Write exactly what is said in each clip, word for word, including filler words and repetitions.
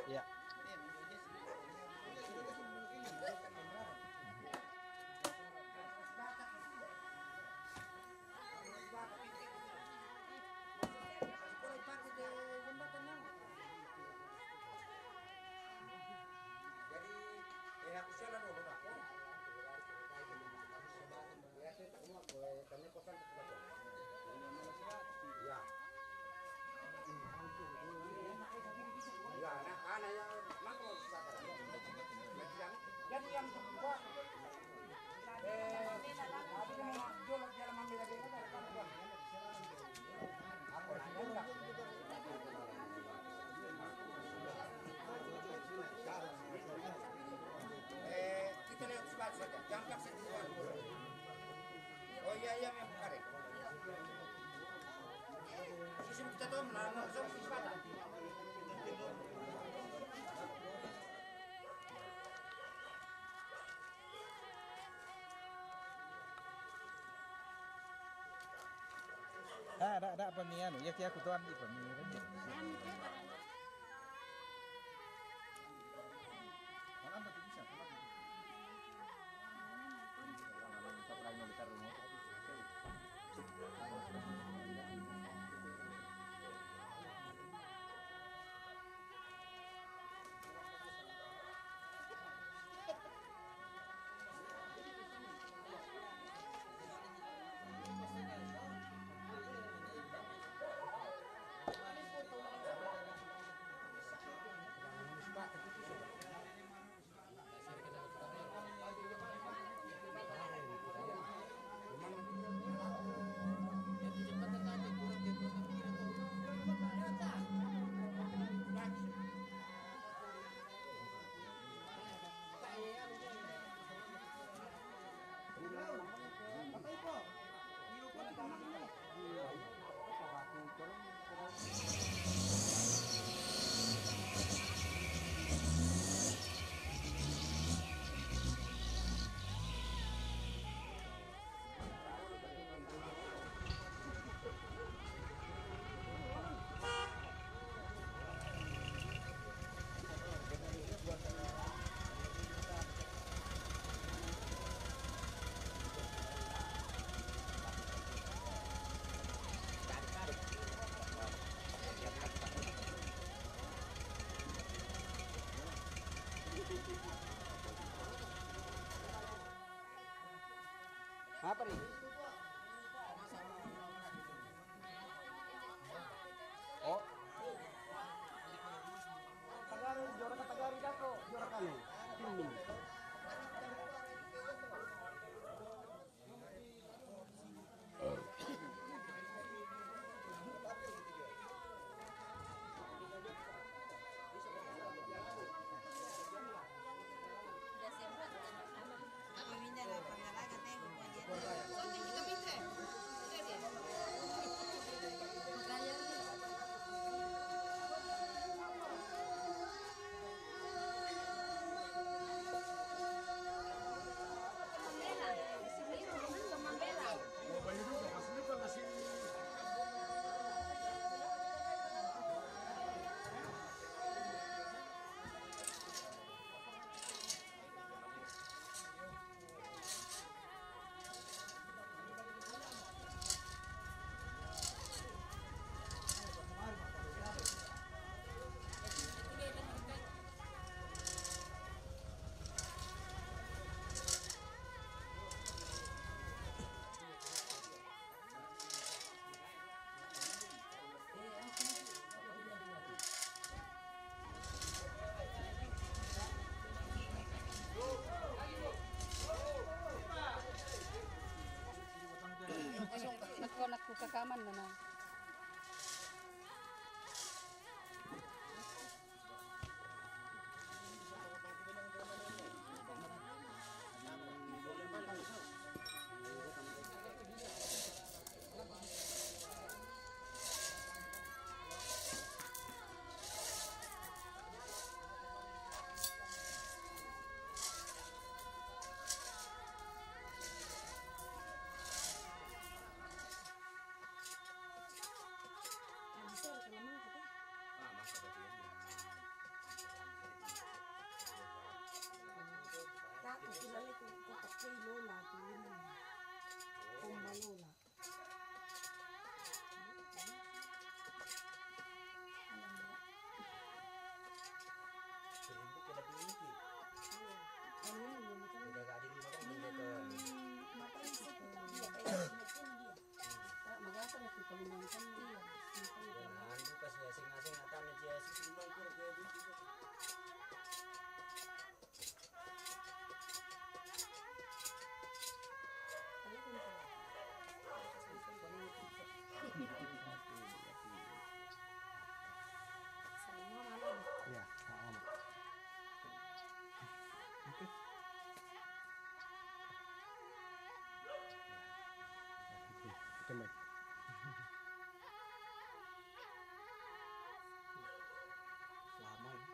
Ya. Jadi, eh, aku sela dulu, dah. Eh, kita lewat sebelah saja, jangan paksa keluar. Oh iya, iya, memang karet. Susun kita tuh, nah, langsung sepatah. Ah, ada, ada pemian. Ya, kia aku tuan di pemian. Kakaman na na. Taku sila le ku ku pakai lola tu ini. Pomba lola. Seribu ke lebih ini. Kamu ini macam. Udah gak di rumah kan, benda tu. Mata itu dia kayak macam dia. Magasa na kita lumangkan dia. Yan, ando kasi asing-asing ata na siya si Simon, pero pwede siya. Iya, oo. Oke. Oke, oke, Mike. Lama ya.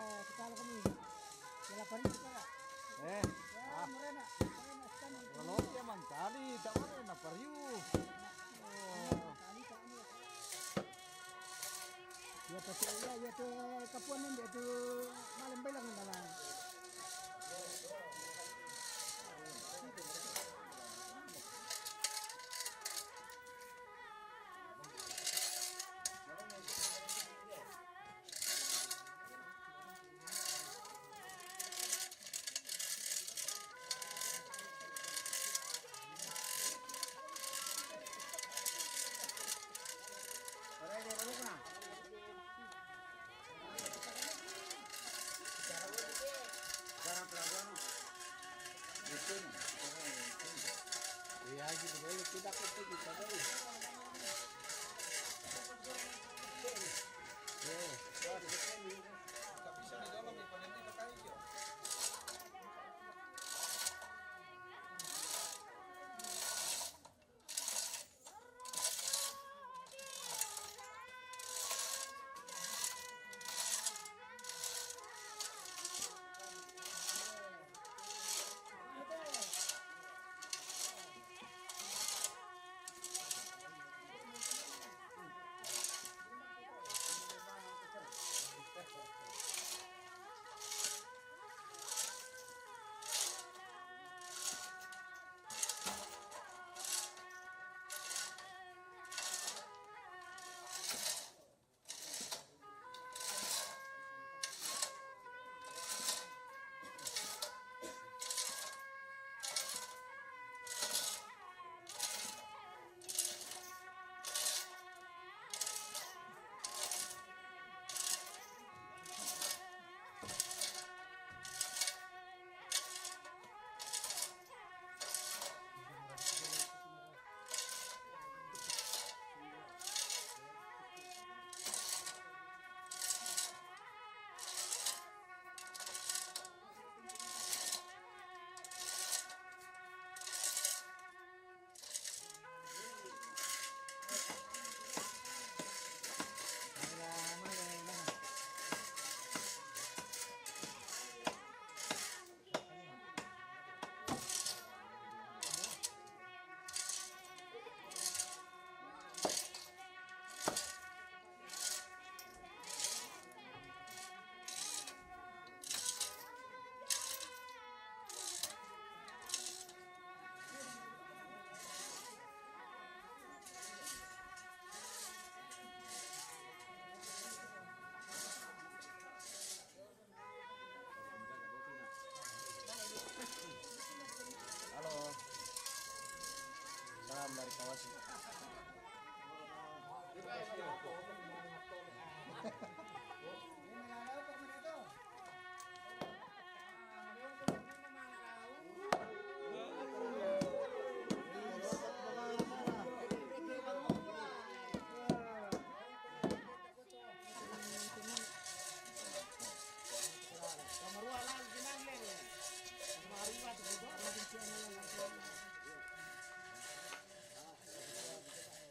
Eh, kita lo kami. Wala pa rin kita. Eh, ah. Wala na. Wala na. Wala siya man kali. Tama na na pariyo. Oh. Kali sa ano. Ya, pati ya, ya, to, kapuan na, ya, to, malambay lang na lang. Aray, di ba na? Sarap lang, ano? Ito na. Iya, gitu ba? Kita ko, kita ko. Eh. Tapi sa nila, may panahon na kayo.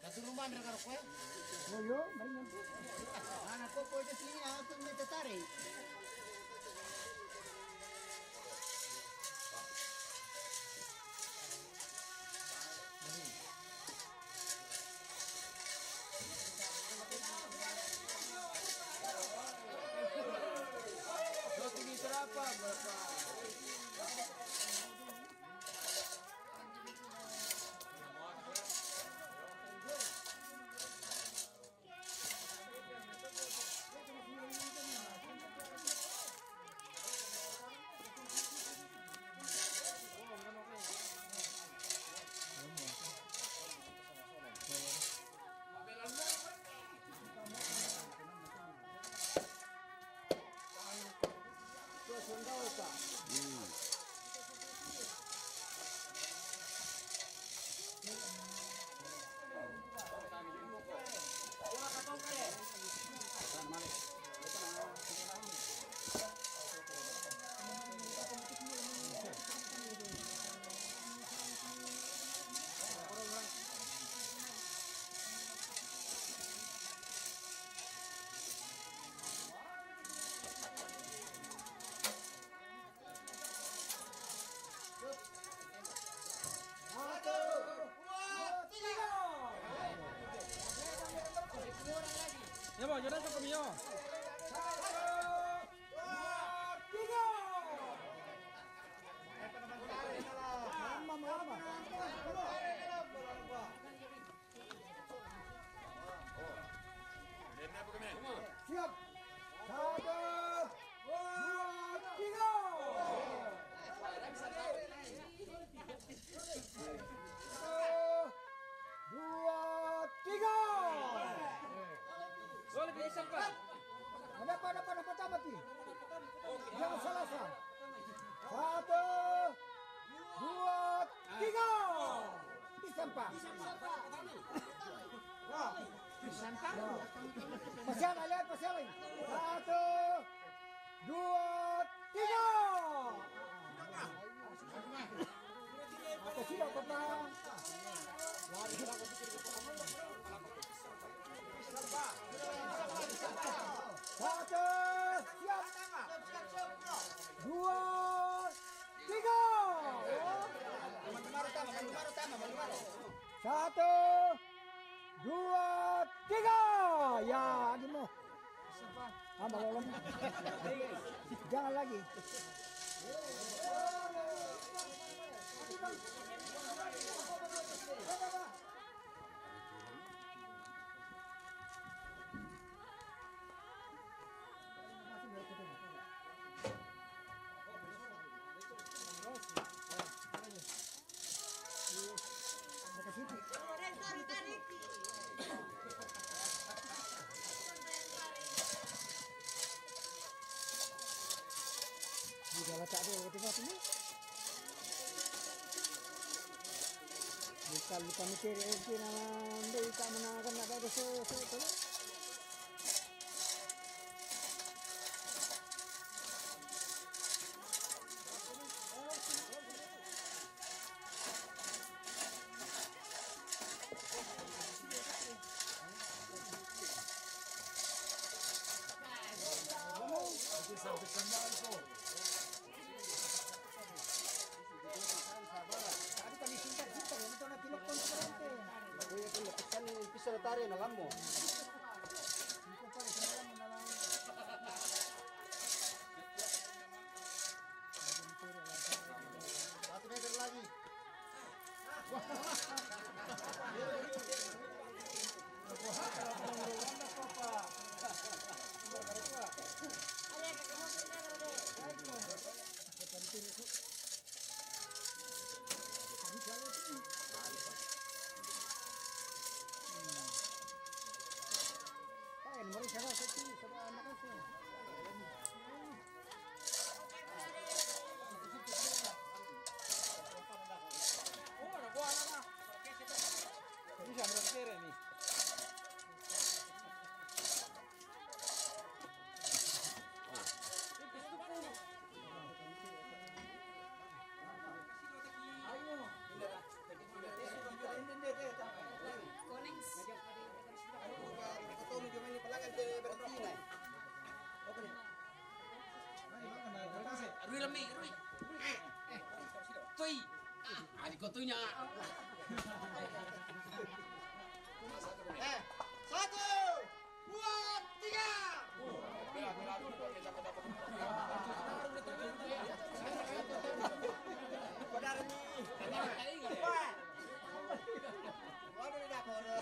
Katu rumah mereka rokok ya? Oh, yo, mari nanti. Anak kok kau di sini, aku minta tarik. Satu liter apa, Bapak? Ya, Bang, jangan sampai mio. Siap. Satu, dua, tiga. Satu, dua, tiga. Boleh bisa, Pak. Ada apa, ada apa, ada apa, ada apa, Pi? Jangan salah, Sa. Satu, dua, tiga. Bisa, Pak. Wah. Bisa, Pak. Pasihan, lihat, pasihan lagi. Satu, dua, tiga. Apa sih, Bapak? Lari, Bapak. Satu, siap. Dua, tiga. Satu, dua, tiga. Ya, gini. Ah, malolong. Jangan lagi. Di dalam tak ada, betul tak ni? Bukan, bukan mikir, eh, kira nak ambil, tak menang kan, nak ada so, so, tu. Kuya kan lepisan pisau tarik na lamo. Satu meter lagi. Rui lami, rui. Tui. Ah, ali ko tunya. Eh, satu, dua, tiga. Benar ni. Wah. Waduh, dah, waduh.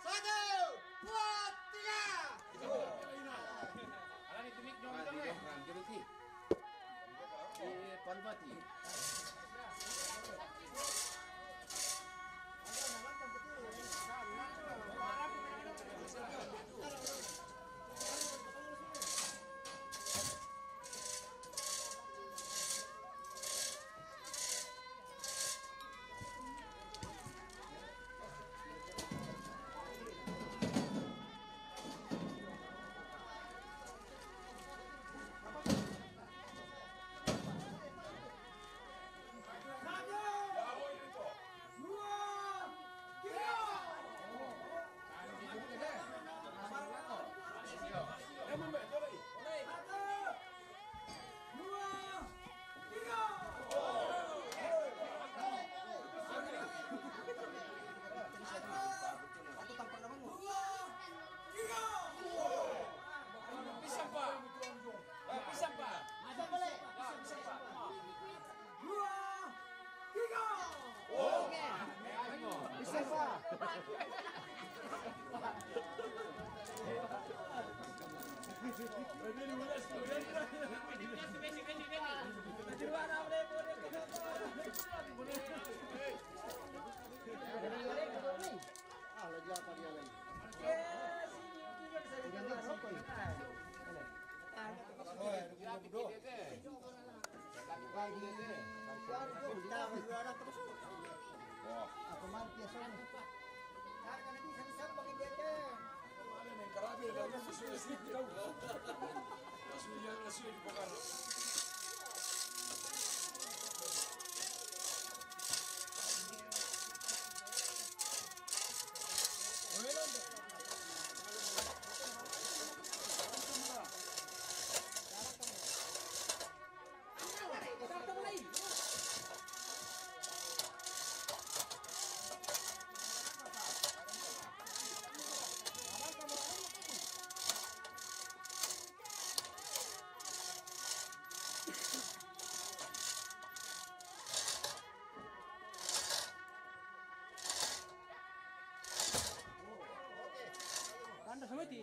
Satu, dua, tiga. Ala ni tumik dong, dong, eh. Di Palbati. Pisang, Pak. Pisang, Pak. Pisang, Pak. Dua, tiga. Bisa, Pak. Ah, lagi apa dia lagi? Udah nggak apa-apa ya? Aku mati ya, soalnya. Tanda sama ti.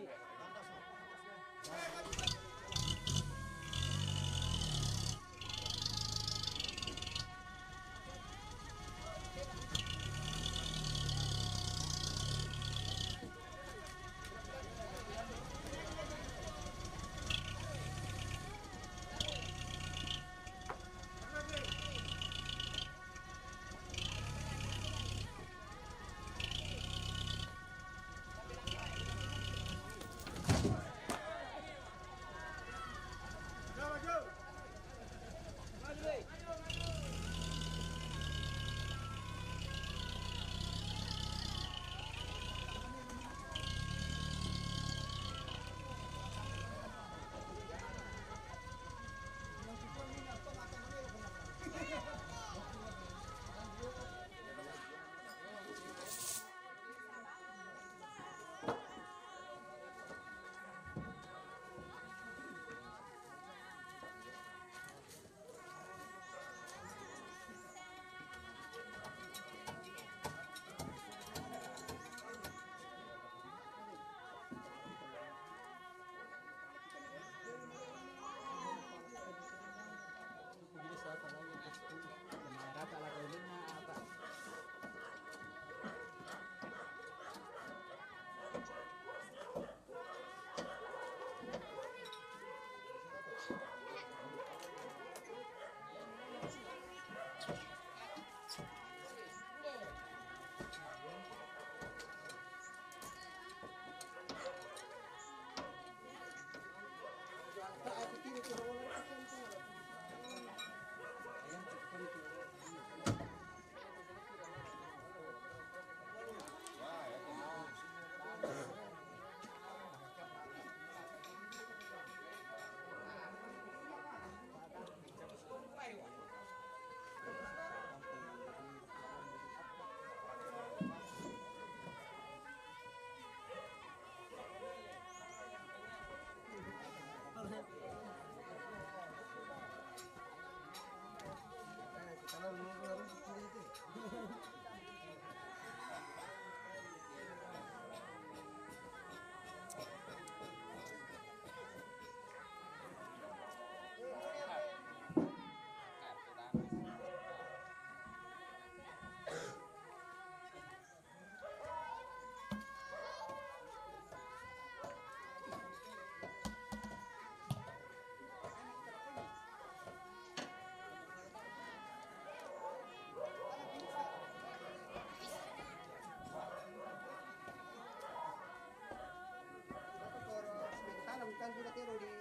Tero di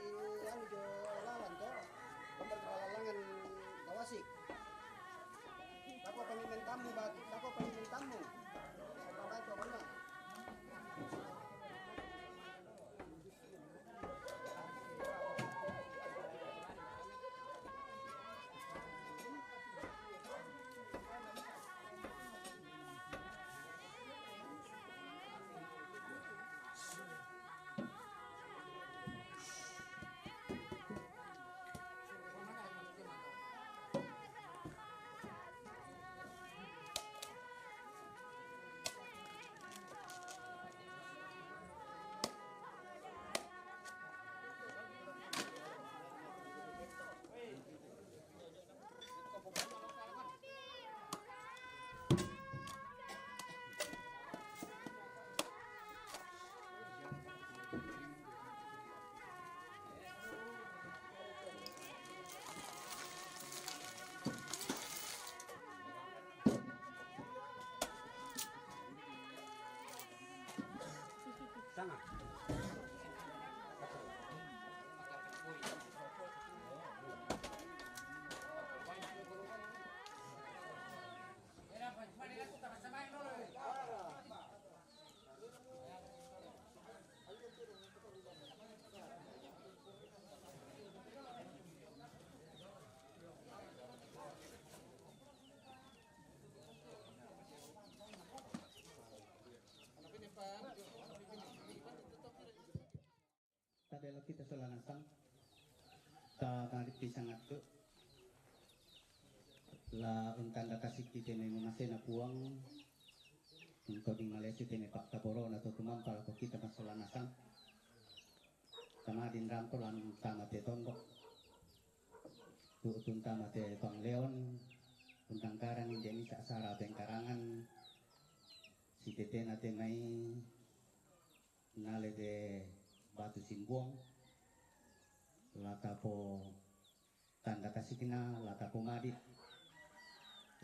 anu jo lalan to, nomor kepala langan Tawasik. Tako panimen tammu, Batu, tako panimen tammu. Pembantu abangnya. Sana. Tabela kita sola nasang, ta maripi sangat tu. La untanda kasi kite mai mamasena Puang, untuk di Malaysia te mai pakaboro na tu tumampa lako kita masola nasang. Tamadin rampo lan tama te tondok. Tu tun tama te Pangleon, untangkaran inde misa sara pengkarangan, si tetena te mai nale te Batu Simbuang, lata po tanda tasikna, lata po madi,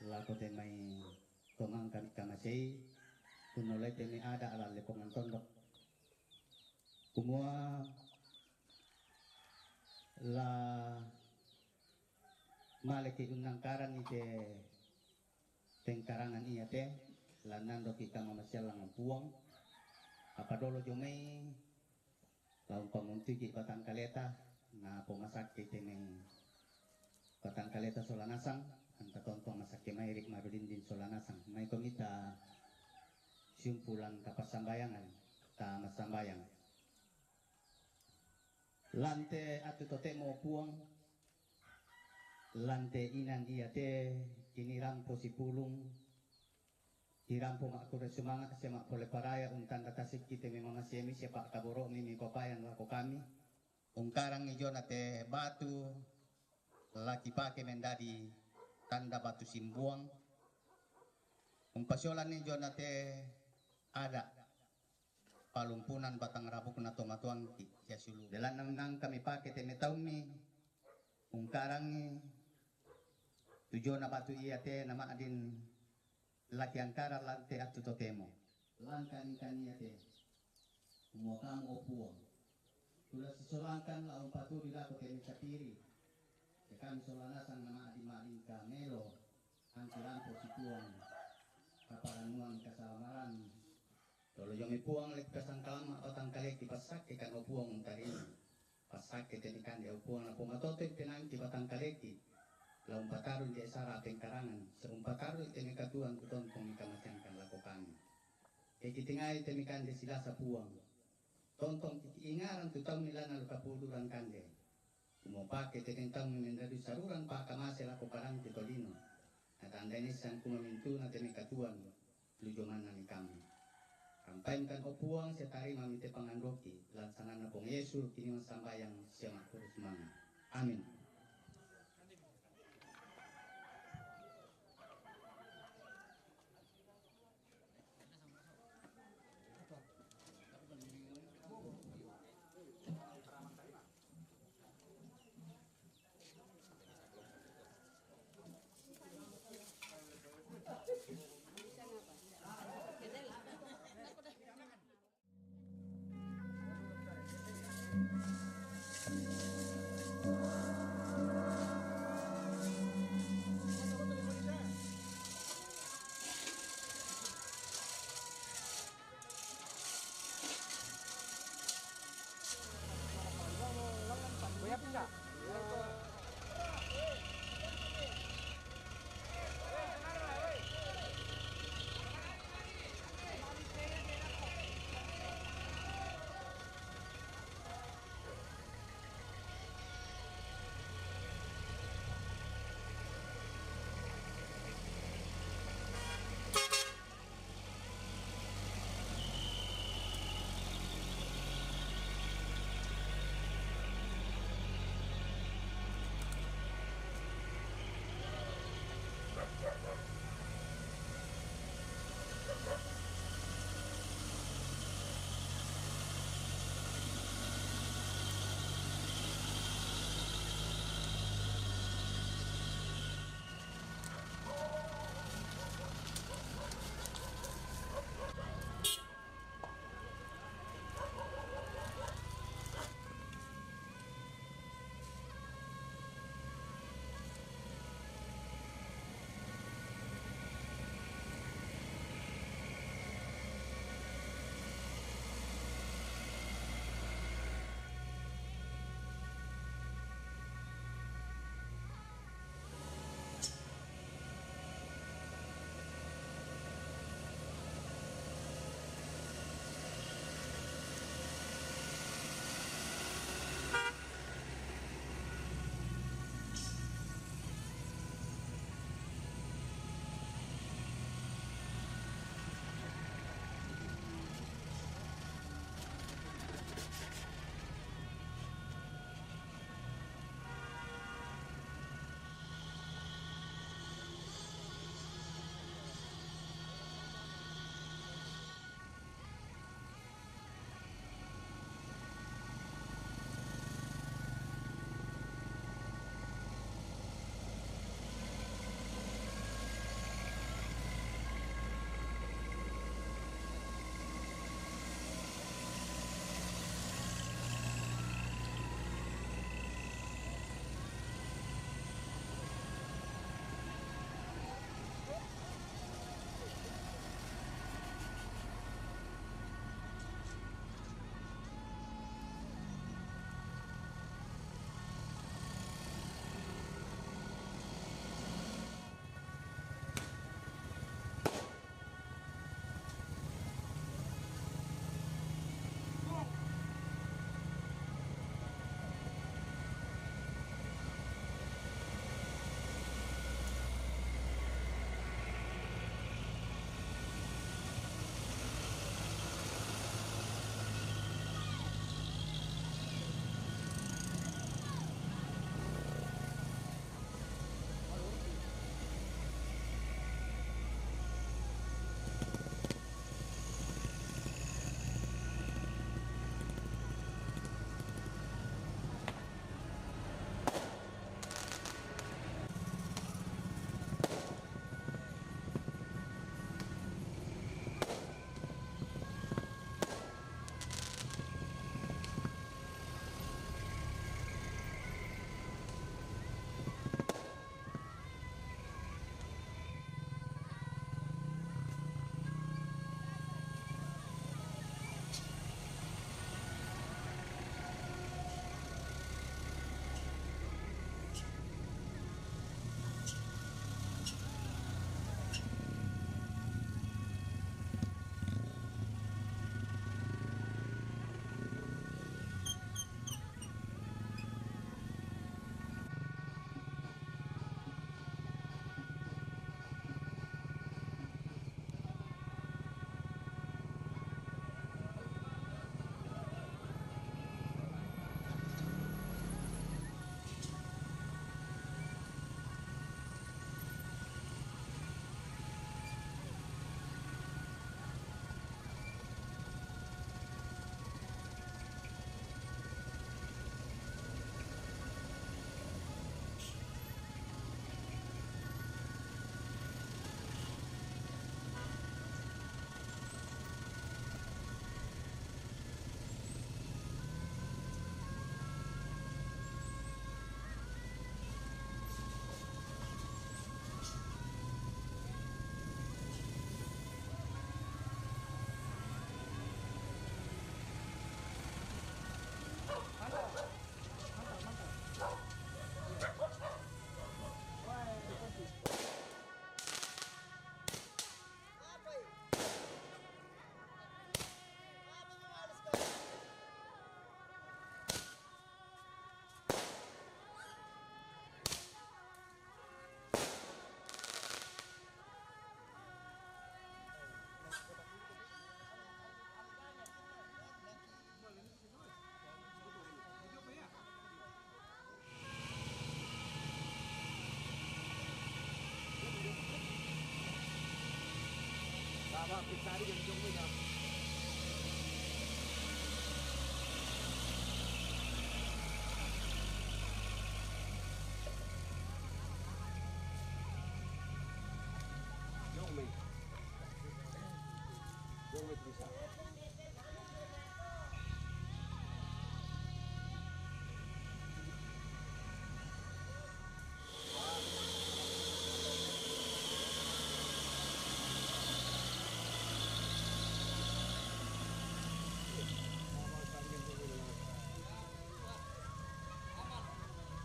lako te mai tomang kami kamasei, kunole te mai ada ala lepongan tondok. Kumua la male ki unnangkaran ite pengkarangan ia te, la nandoki kamamasean langan Puang, apa dolo jo mai, la umpamuntuki batang kaleta, na pomasakke ite mai batang kaleta sola nasang, anta tontong masakke mai rik marudindin sola nasang. Mai komita siumpulan kapassambayangan, ta massambayang. Lante atu totemo Puang, lante inan ia te, kini rampo sipulung, irampo makkure sumanga, sia mappole paraya, untanda tasikki te memang masiemi, sia pakkaboro'mi mi papayan lako kami. Ungkarangi jona te batu, laki pake mendadi tanda batu simbuang. Umpasiolanni jona te ada, palumpunan batang rabukna tomatoangki sia sulu. Belanna nangka mipake te metaummi, ungkarangi tujona batu ia te nama'din laki angkara lante attu totemo. Langkani kania te. Umua kamu o Puang. Tula sisolangkan la umpaturi lako te mesapiri. Te kami sola nasang nama'din-ma'din ka melo. Angki lampo si Puang. Kaparannuang kasalamaran. Tolojongi Puang lek kasangkalama batangkaleki passakke kan o Puang untarima. Passakke te mikande o Puang napomatoto i penangki batangkaleki. La umpatarui te sara pengkarangan, sa umpatarui te mikatuang kutontong mikamaseangkan lako kami. Ke kitingai te mikande silasa Puang. Tontong kiki ingaran tu taummi lana lukapuduran kande. Kumopake te tentang mendadu saruran pakamase lako parang te tolino. Natandai nissan kumamintuna te mikatuang. Lujo manna mi kami. Rampaimkan o Puang, sia tarima mi te pangandoki, lan sanganna Puang Yesu, kini massambayang sia makkurus manga. Amin.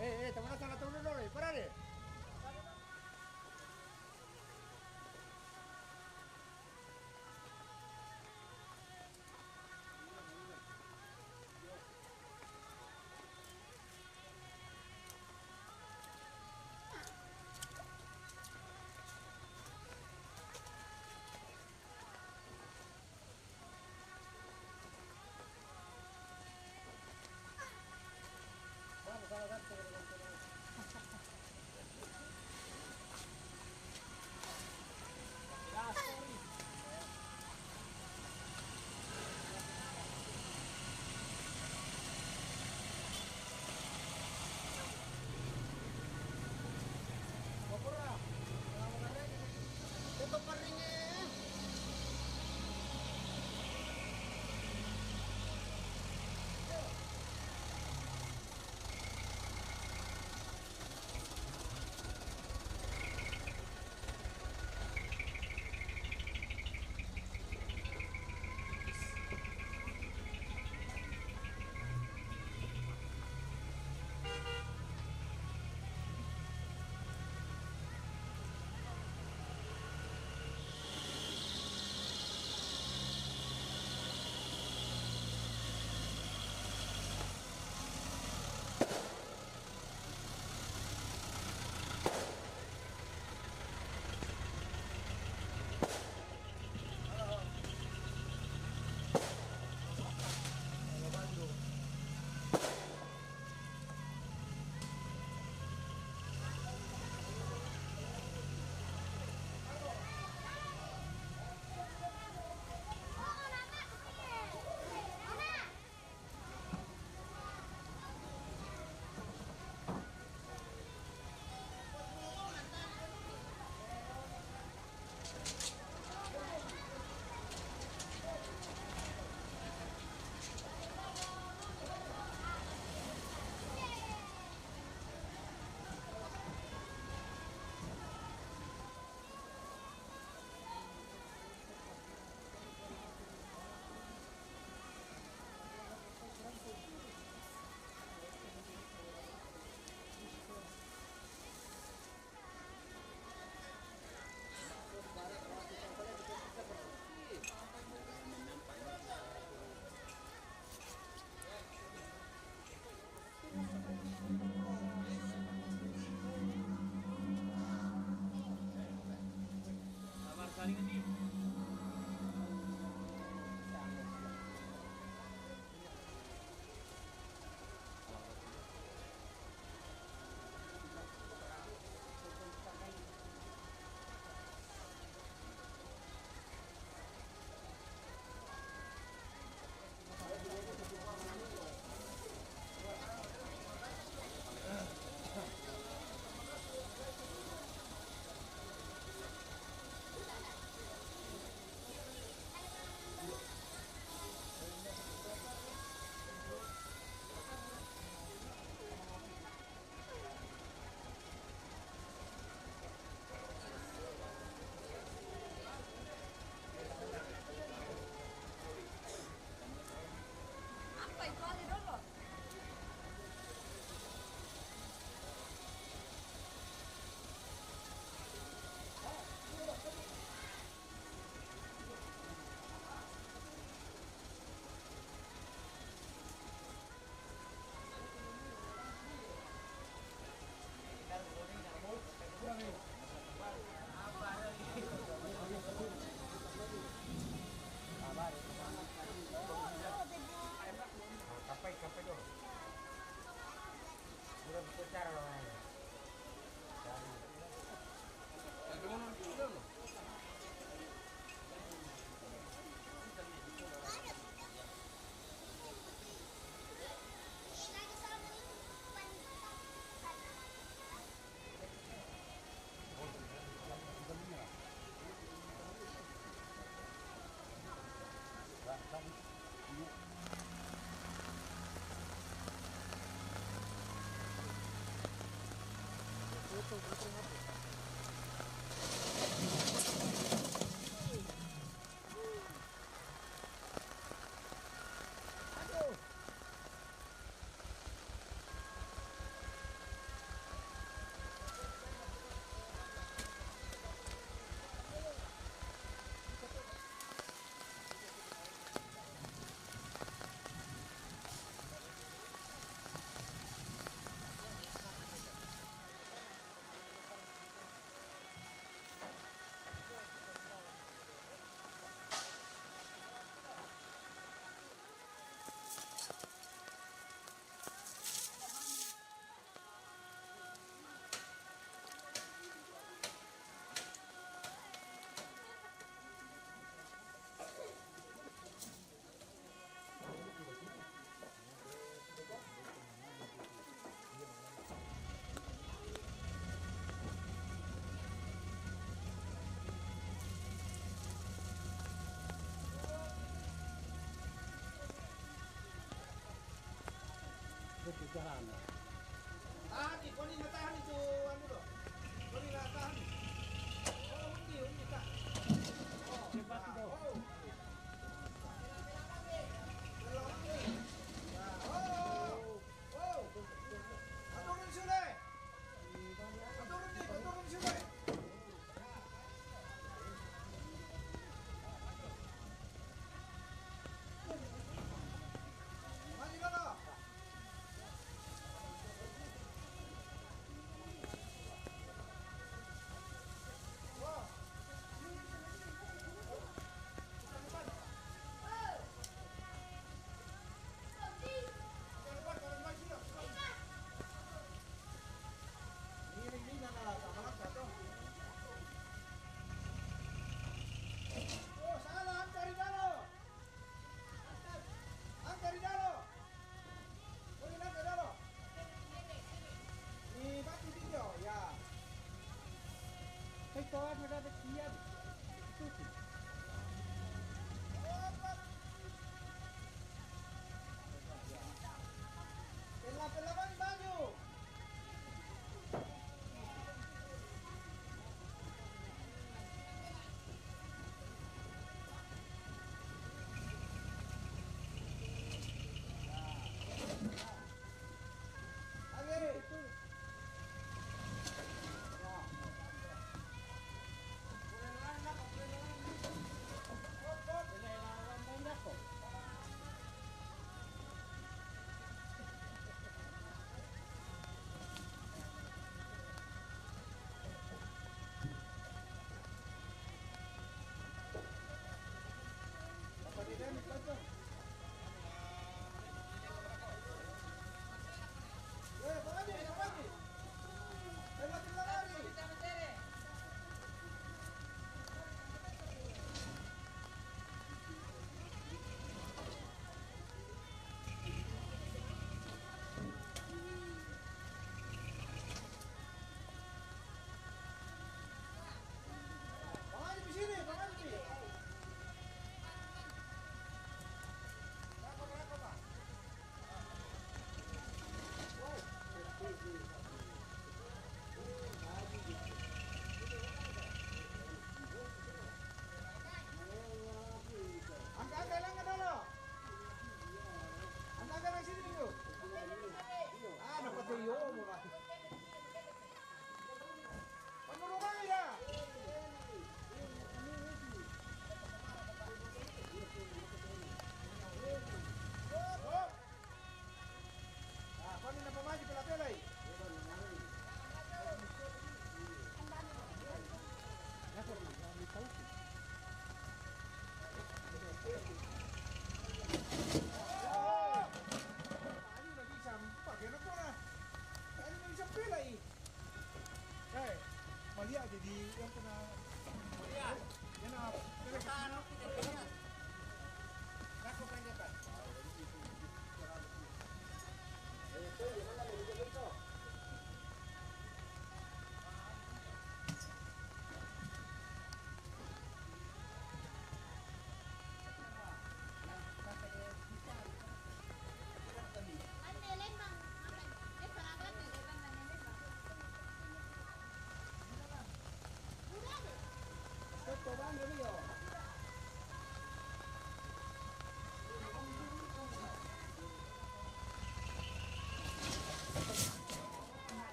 Eh, eh, teman sana turun dulu, parade.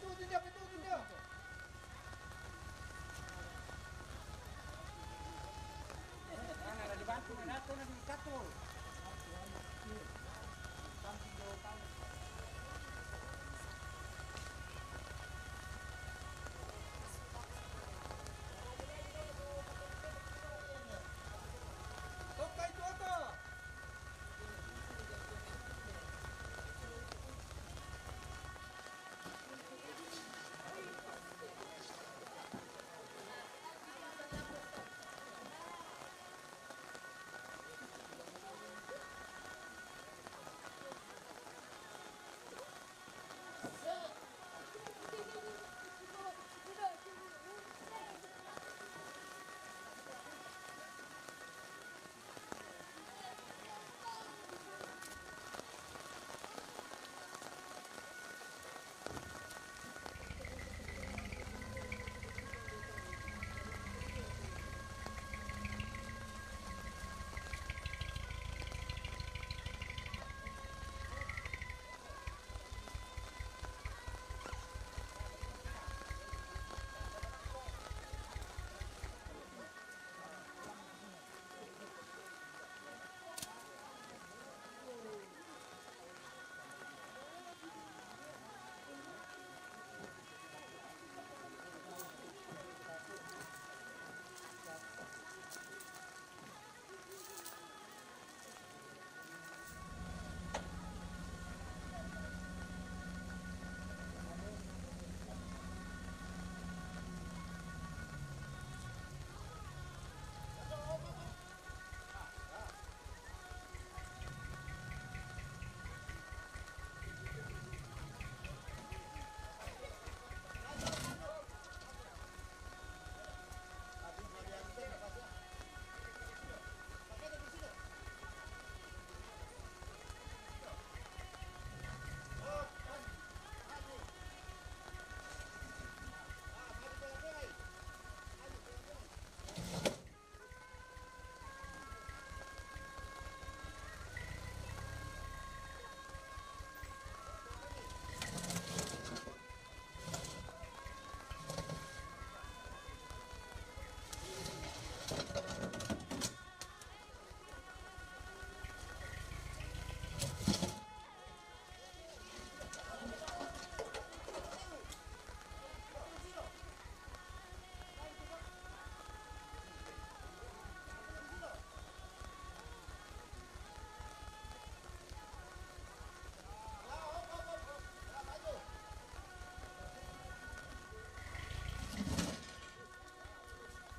Tutup dia, tutup dia. Mana ada dibantu, mana tu nak dikatul. Toka itu apa?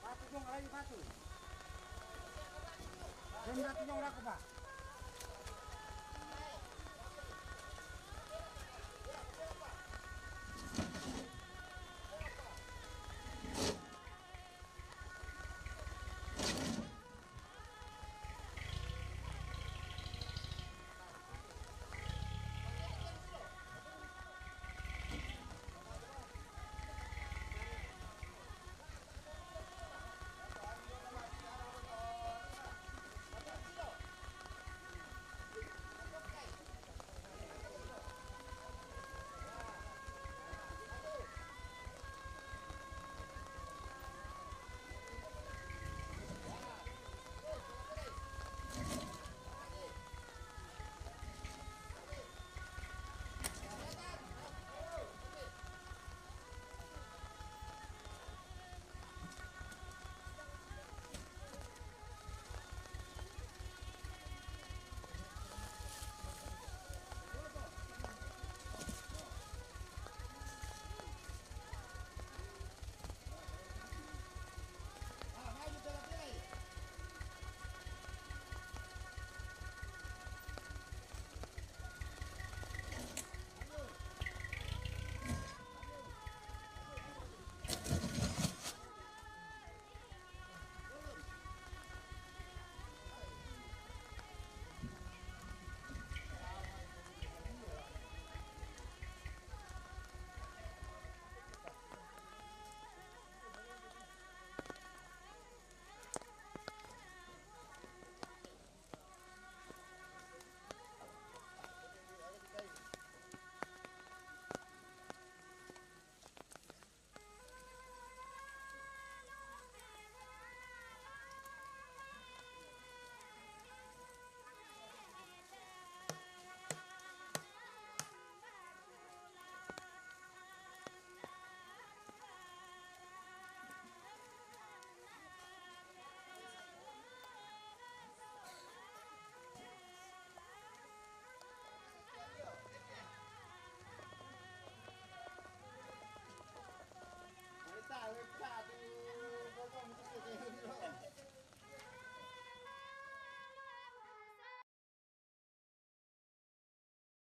Batu dong, ayo batu. Dong, batu dong, laku, Pak.